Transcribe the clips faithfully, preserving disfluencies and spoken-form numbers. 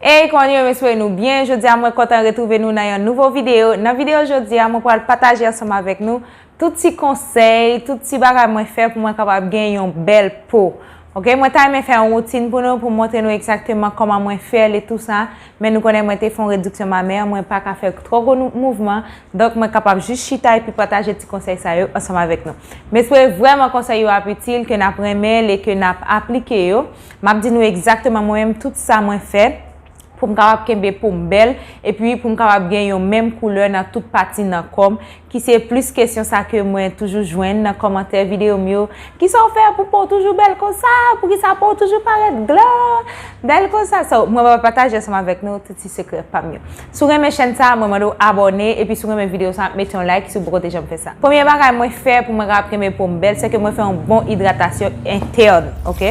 Hey, kòman nou ye? M espere nou byen. Jodi a, mwen kontan retwouve nou nan yon nouvo videyo. Nan videyo jodi a, mwen pral pataje ansanm avèk nou tout ti konsèy, tout ti bagay mwen fè pou mwen kapab gen yon bèl po. Ok, mwen ta renmen fè yon woutin pou nou, pou montre nou egzakteman kòman mwen fè l e tou sa. Men nou konnen mwen te fè yon rediksyon mamè, mwen pa ka fè twò gwo nou- mouvman. Donk, mwen kapab jis chita epi pataje ti konsèy sa yo ansanm avèk nou. M espere vrèman konsèy yo ap itil, ke n ap renmen l e ke n ap aplike yo. M ap di nou egzakteman mwen menm tout sa mwen fè pou m kapab kenbe po m bèl, epi pou m kapab gen yon menm koulè nan tout pati nan kò m, ki se plis kesyon sa ke mwen toujou jwenn nan kòmantè videyo m yo. Kisa w fè pou po w toujou bèl konsa? Poukisa po w toujou parèt glan, bèl konsa? So, mwen va pataje ansanm avèk nou tout ti sekrè pa m yo. Si w renmen chèn sa, mwen mande w abòne, epi si w renmen videyo sa, mete yon like si w poko te janm fè sa. Premye bagay mwen fè pou mwen kapab kenbe po m bèl, se ke mwen fè yon bon idratasyon entèn, ok?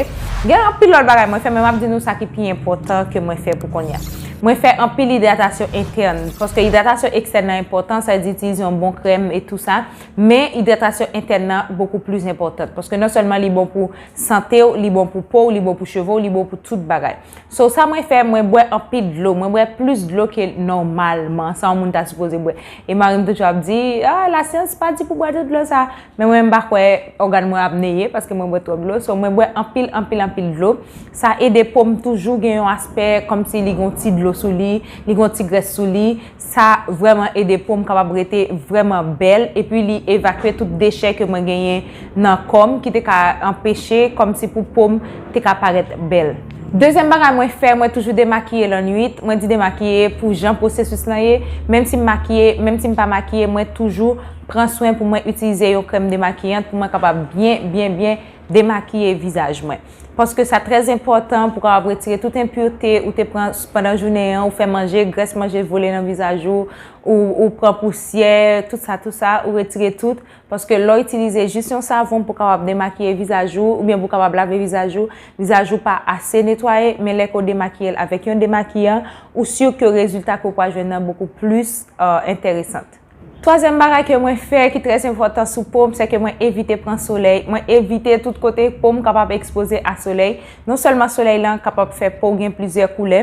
Gen anpil lòt bagay mwen fè, men m ap di nou sa ki pi enpòtan ke mwen fè pou kounye a. Mwen fè anpil idratasyon entèn, paske idratasyon ekstèn nan enpòtan, sa vle di itilize yon bon krèm e tou sa, men idratasyon entèn nan bokou plis enpòtan, paske non sèlman li bon pou sante w, li bon pou po w, li bon pou cheve w, li bon pou tout bagay. So, sa mwen fè, mwen bwè anpil dlo, mwen bwè plis dlo ke nòmalman, sa yon moun ta sipoze bwè. E mari m toujou ap di, ah, lasyans pa di pou bwè tout dlo sa. Men mwen, m pa kwè ògàn mwen ap neye, paske mwen bwè twòp dlo. So, mwen bwè anpil, anpil, anpil dlo. Sa ede po m toujou gen yon aspè kòmsi li gen yon ti dlo sou li, li gen yon ti grès sou li. Sa vrèman ede po m kapab rete vrèman bèl, epi li evakye tout dechè ke mwen genyen nan kò m ki te ka anpeche kòmsi pou po m te ka parèt bèl. Dezyèm bagay mwen fè, mwen toujou demakiye lannwit. Mwen di demakiye pou jan pwosesis lan ye. Menm si m makiye, menm si m pa makiye, mwen toujou pran swen pou mwen itilize yon krèm demakiyant pou mwen kapab byen, byen, byen demakiye vizaj mwen. Paske sa trè enpòtan pou kapab retire tout enpirte ou te pran pandan jounen an, ou fè manje, grès manje vole nan vizaj ou, ou, ou pran pousyè, tout sa, tout sa, ou retire tout. Paske lè w itilize jis yon savon pou kapab demakiye vizaj ou, oubyen pou kapab lave vizaj ou, vizaj ou pa ase netwaye, men lè ke w demakiye l avèk yon demakiyan, ou si ke rezilta ke w pral jwenn nan bokou plis, euh, enteresan. Twazyèm bagay ke mwen fè ki trè enpòtan sou po m, se ke mwen evite pran solèy. Mwen evite tout kote po m kapab ekspoze a solèy. Non sèlman solèy lan kapab fè po w gen plizyè koulè,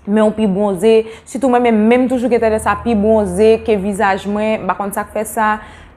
men w pi bwonze. Sitou mwen menm, menm toujou gen tandans a pi bwonze ke vizaj mwen. M pa konn sa k fè sa.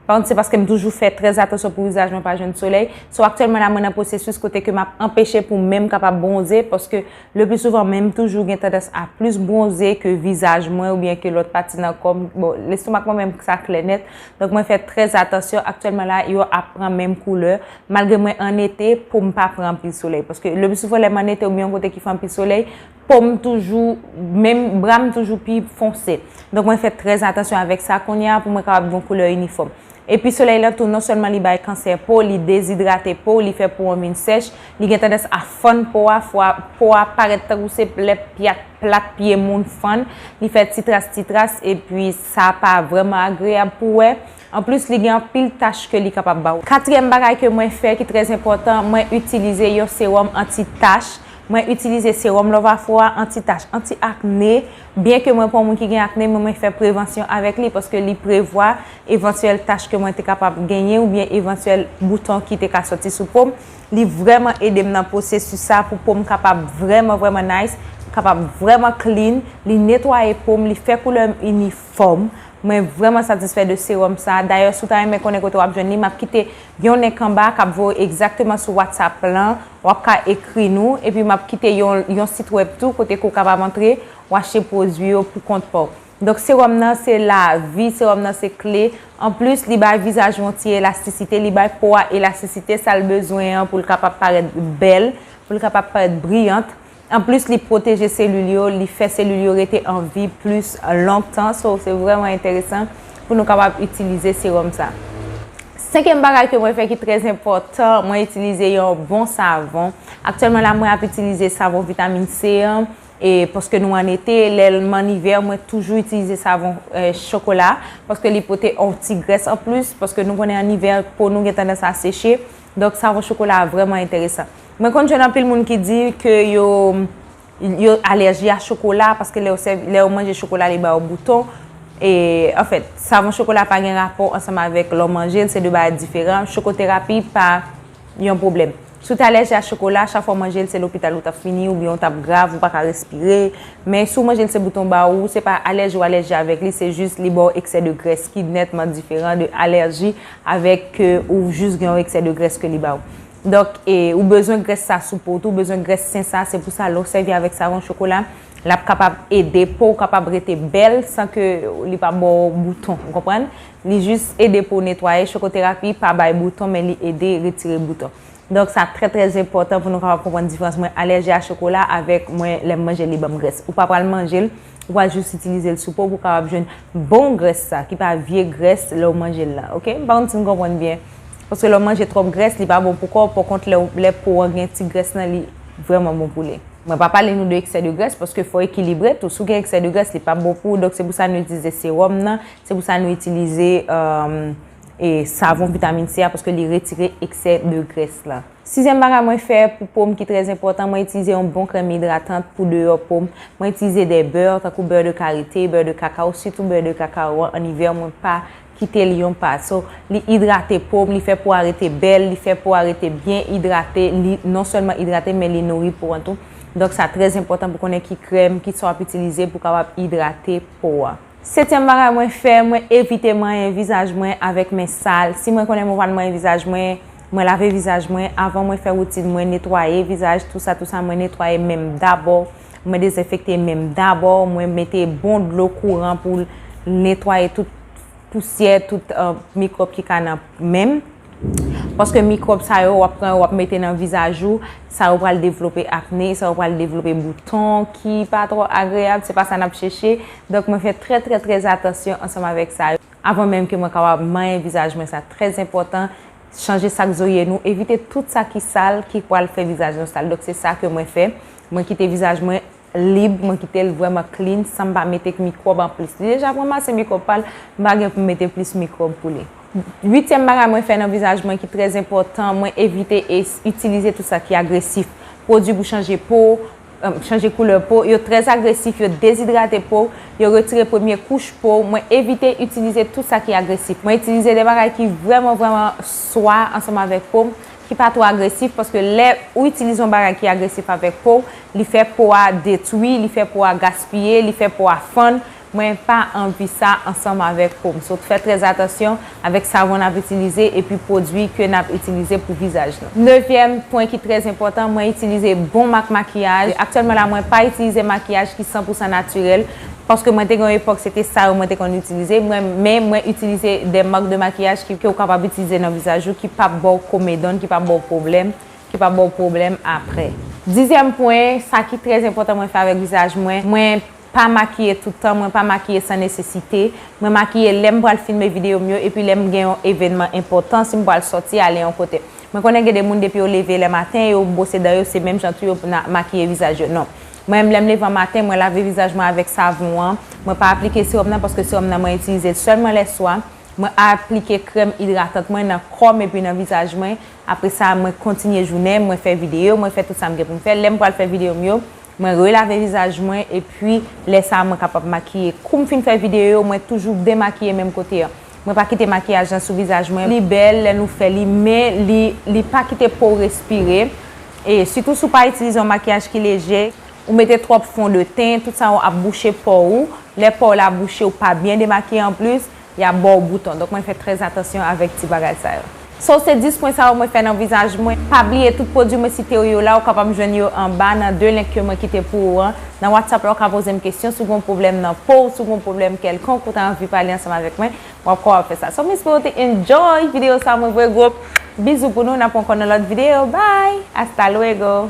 Pa konn se paske m toujou fè trè atansyon pou vizaj mwen pa jwenn solèy. So, aktyèlman la, mwen nan pwosesis kote ke m ap anpeche pou men m kapab bwonze, paske le pli souvan, men m toujou gen tandans a plis bwonze ke vizaj mwen oubyen ke lòt pati nan kò m. Bon, lestomak mwen menm, sa klè nèt. Donk, mwen fè trè atansyon. Aktyèlman la, yo ap pran menm koulè. Malgre mwen ann ete, po m pa pran anpil solèy. Paske le pli souvan, lè m ann ete oubyen yon kote ki fè anpil solèy, po m toujou, menm bra m toujou pi fonse. Donk, mwen fè trè atansyon avèk sa kounye a pou mwen kapab gen yon koulè inifòm. Epi solèy lan tou, non sèlman li bay kansè po, li dezidrate po, li fè po an vin sèch, li gen tandans a fann po a, fwa po a parèt tankou se lè plat, plat pye moun fann, li fè ti tras, ti tras, epi sa pa vrèman agreyab pou wè. Anplis, li gen anpil tach ke li kapab ba w. Katriyèm bagay ke mwen fè ki trè enpòtan, mwen itilize yon sewòm anti tach. Mwen itilize sewòm Love Afro a, anti tach, anti akne. Byen ke mwen pa yon moun ki gen akne, men mwen fè prevansyon avèk li, paske li prevwa evantyèl tach ke mwen te kapab genyen oubyen evantyèl bouton ki te ka sòti sou po m. Li vrèman ede m nan pwosesis sa pou po m kapab vrèman, vrèman nice, kapab vrèman clean. Li netwaye po m, li fè koulè m inifòm. Mwen vrèman satisfè de sewòm sa. Dayè, si w ta renmen konnen kote w ap jwenn li, m ap kite yon link anba k ap voye egzakteman sou WhatsApp lan. W ap ka ekri nou, epi m ap kite yon, yon sit wèb tou kote ke w kapab antre, w achte pwodui yo pou kont pa w. Donk, sewòm nan se lavi, sewòm nan se kle. Anplis, li bay vizaj ou yon ti elastisite, li bay po a elastisite sa l bezwen an pou l kapab parèt bèl, pou l kapab parèt briyant. Anplis, li pwoteje selil yo, li fè selil yo rete an vi plis lontan. So, se vrèman enteresan pou nou kapab itilize sewòm sa. Senkyèm bagay ke mwen fè ki trè enpòtan, mwen itilize yon bon savon. Aktyèlman la, mwen ap itilize savon vitamin C an, e paske nou ann ete, lè m ann ivè, mwen toujou itilize savon, eh, chokola, paske li pote yon ti grès anplis, paske nou konnen ann ivè, po nou gen tandans a seche. Donk, savon chokola a vrèman enteresan. Mwen konn jwenn anpil moun ki di ke yo, yo alèji a chokola, paske lè yo sèvi, lè yo manje chokola, li ba yo bouton. E, anfèt, savon chokola pa gen rapò ansanm avèk lè w manje l, se de bagay diferan. Chokoterapi pa yon pwoblèm. Si w te alèji a chokola, chak fwa w manje l, se lopital ou t ap fini, oubyen w t ap grav, ou pa ka respire. Men si w manje l, se bouton ba ou, se pa alèji w alèji avèk li, se jis li ba w eksè de grès ki nètman diferan de alèji avèk ke ou jis gen yon eksè de grès ke li ba w. Donk, e, ou bezwen grès sa sou po w tou, ou bezwen grès sen sa, se pou sa lè w sèvi avèk savon chokola, l ap kapab ede po w kapab rete bèl san ke li pa ba w bouton, ou konprann? Li jis ede po w netwaye, chokoterapi pa bay bouton, men li ede retire bouton. Donk, sa trè, trè enpòtan pou nou kapab konprann diferans mwen alèji a chokola avèk mwen lè m manje l, li ban m grès. Ou pa pral manje l, ou pral jis itilize l sou po pou w kapab jwenn bon grès sa, ki pa vye grès lè w manje l la, oke? M pa konn si n konprann byen. Paske lè w manje twòp grès, li pa bon pou kò w, pòkont lè, lè po an gen ti grès nan, li vrèman bon pou li. Mwen pa pale nou de eksè de grès, paske fò ekilibre tou. Si w gen eksè de grès, li pa bon pou ou. Donk, se pou sa nou itilize sewòm nan, se pou sa nou itilize, e, savon vitamin C a, paske li retire eksè de grès la. Sizyèm bagay mwen fè pou po m ki trè enpòtan, mwen itilize yon bon krèm idratan pou deyò po m. Mwen itilize de bè, tankou bè de karite, bè de kakao, sitou bè de kakao an, an ivè, mwen pa kite l yon pa. So, li idrate po m, li fè po a rete bèl, li fè po a rete byen idrate, li non sèlman idrate, men li nouri po an tou. Donk, sa trè enpòtan pou konnen ki krèm, ki sa w ap itilize pou kapab idrate po a. Setyèm bagay mwen fè, mwen evite manyen vizaj mwen avèk men sal. Si mwen konnen mwen pral manyen vizaj mwen, mwen lave vizaj mwen avan mwen fè woutin mwen, netwaye vizaj, tou sa, tou sa, mwen netwaye men m dabò, mwen dezenfekte men m dabò, mwen mete bon dlo kouran pou l netwaye tout pousyè, tout, e, mikwòb ki ka nan men m. Paske mikwòb sa yo, w ap pran yo, w ap mete nan vizaj ou, sa yo pral devlope akne, sa yo pral devlope bouton ki pa twò agreyab, se pa sa n ap chèche. Donk, mwen fè trè, trè, trè atansyon ansanm avèk sa yo. Avan menm ke mwen kapab manyen vizaj mwen, sa trè enpòtan. Chanje sak zoye nou, evite tout sa ki sal, ki pral fè vizaj nou sal. Donk, se sa ke mwen fè. Mwen kite vizaj mwen lib, mwen kite l vrèman clean, san m pa mete mikwòb anplis. Li deja pran ase mikwòb pa l, m pa gen pou m mete plis mikwòb pou li. Uityèm bagay mwen fè nan vizaj mwen ki trè enpòtan, mwen evite e s-, itilize tout sa ki agresif. Pwodui pou chanje po, e, chanje koulè po, yo trè agresif, yo dezidrate po, yo retire premye kouch po. Mwen evite itilize tout sa ki agresif. Mwen itilize de bagay ki vrèman, vrèman swa ansanm avèk po m, ki pa twò agresif, paske lè ou itilize yon bagay ki agresif avèk po w, li fè po a detwi, li fè po a gaspiye, li fè po a fann. Mwen pa anvi sa ansanm avèk po m. So, fè trè atansyon avèk savon n ap itilize epi pwodui ke n ap itilize pou vizaj nou. Nevyèm pwen ki trè enpòtan, mwen itilize bon mak makiyaj. Aktyèlman la, mwen pa itilize makiyaj ki san pou san natirèl, paske mwen te gen yon epòk, se te sa yo mwen te konn itilize. Mwen, men mwen itilize de mak de makiyaj ki, ke w kapab itilize nan vizaj ou, ki p ap ba w komedòn, ki p ap ba w pwoblèm, ki p ap ba w pwoblèm apre. Dizyèm pwen, sa ki trè enpòtan mwen fè avèk vizaj mwen, mwen pa makiye tout tan, mwen pa makiye san nesesite. Mwen makiye lè m pral filme videyo m yo, epi lè m gen yon evènman enpòtan, si m pral sòti ale yon kote. Mwen konnen gen de moun depi yo leve lè maten, yo bwose dan yo, se menm jan tou yo na-, makiye vizaj yo. Non. Mwen menm, lè m leve an maten, mwen lave vizaj mwen avèk savon an. Mwen pa aplike sewòm nan, paske sewòm nan mwen itilize l sèlman lèswa. Mwen aplike krèm idratant mwen nan kò m epi nan vizaj mwen. Apre sa, mwen kontinye jounen m, mwen fè videyo, mwen fè tout sa m gen pou m fè. Lè m pral fè videyo m yo, mwen relave vizaj mwen, epi lè sa a, mwen kapab makiye. Kou m fin fè videyo yo, mwen toujou demakiye menm kote an. Mwen pa kite makiyaj lan sou vizaj mwen. Li bèl lè nou fè li, men li, li pa kite po w respire. E sitou si w pa itilize yon makiyaj ki leje, ou mete twòp fondeten, tout sa yo ap bouche po ou. Lè po w la bouche, ou pa byen demakiye anplis, y ap ba w bouton. Donk, mwen fè trè atansyon avèk ti bagay sa yo. So, se dis pwen sa yo mwen fè nan vizaj mwen. Pa bliye, tout pwodui mwen site w yo la, ou kapab jwenn yo anba nan de link ke mwen kite pou ou an. Nan WhatsApp la, ou ka poze m kesyon si w gen pwoblèm nan po w, si w gen pwoblèm kèlkonk, ou ta anvi pale ansanm avèk mwen, w ap kapab fè sa. So, m espere w te enjoy videyo sa, mwen voye gwo bizou pou nou, n ap wè ankò nan lòt videyo. Bye! Hasta luego!